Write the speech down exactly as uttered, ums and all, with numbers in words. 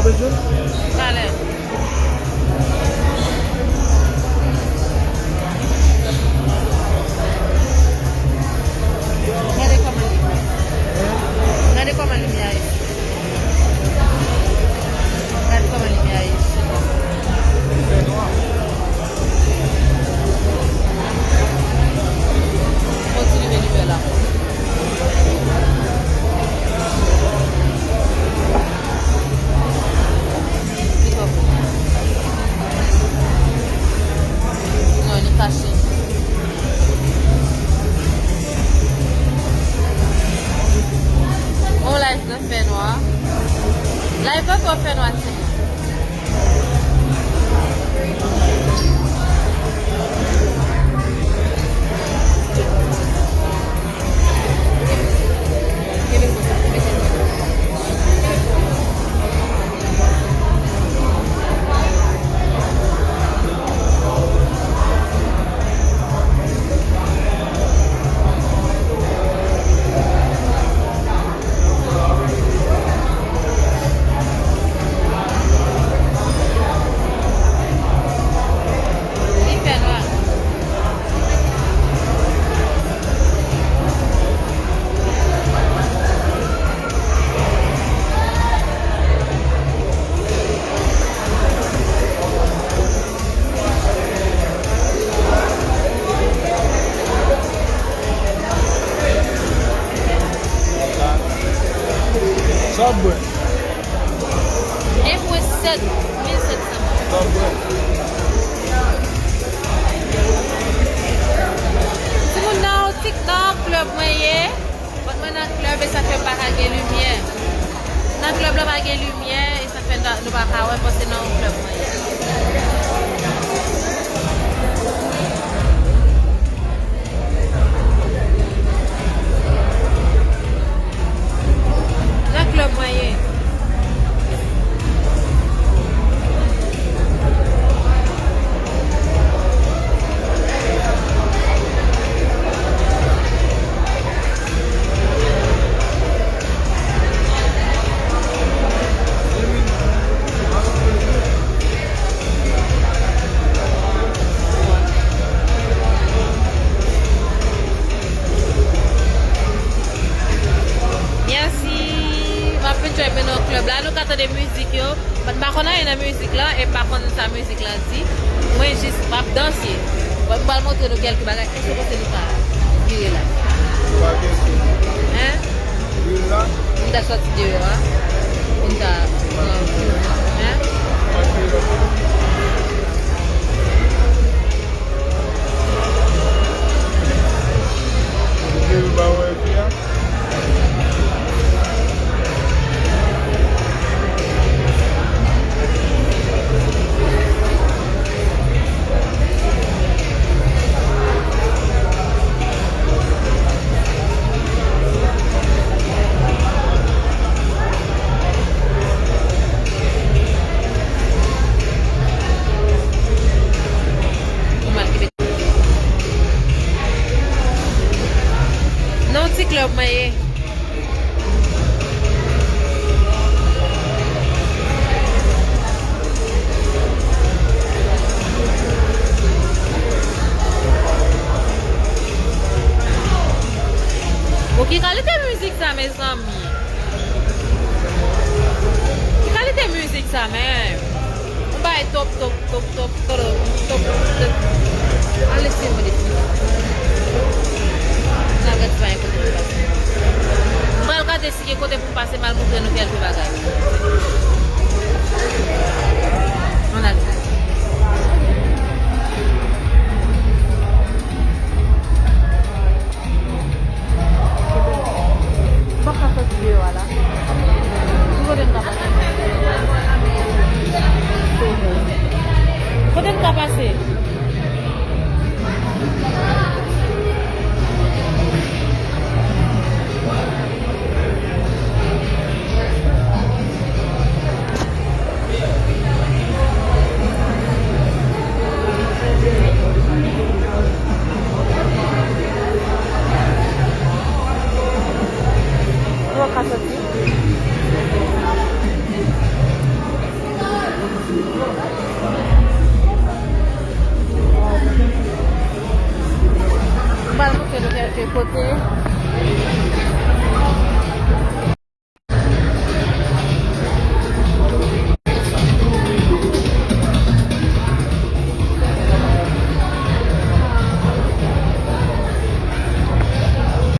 Talè. Gade kòman li ye. Gade kòman limyè a ye. Gade kòman limyè a ye. Kontinye limyè la. Li pa bon. Non, li kache. On live nan fènwa. Live nan twò fènwa, timoun. Sa w ap bwè? Un point sept, mil sèt san. Sa w ap bwè? Timoun nan TikTok, klèb mwen ye. Mwen nan klèb e sa fè pa ka gen limyè. Nan klèb la pa gen limyè e sa fè nou pa ka wè paske nan yon klèb mwen ye. Nan klèb mwen ye. Mèsi. M ap enjoy mwen nan klèb la. Nou ka tande mizik yo. M pa konn anyen nan mizik la, e m pa konn sa mizik la di. Mwen jis m ap danse. Bon, m pral montre nou kèlke bagay. Èske w panse nou ka vire la? Pa kesyon. Hein? Vire la? Nou ta sòti deyò a. Pou nou ta pran. Hein? Pa vire la. Vire ba wè epi a. Ou mal ki Non, ti klèb mwen ye. Bon, ki kalite mizik sa, mezanmi? Ki kalite mizik sa, menm? Yon bagay top, top, top, top, top, top, top. Ale, se mwen depi. N a gade si pa gen kote pou pase. M pral gade si gen kote pou m pase, m al montre nou kèlke bagay. Ann ale. M p ap ka sòti deyò a la. Ki kote m ka pase? Kote m ka pase? Ou ka soti. Kote?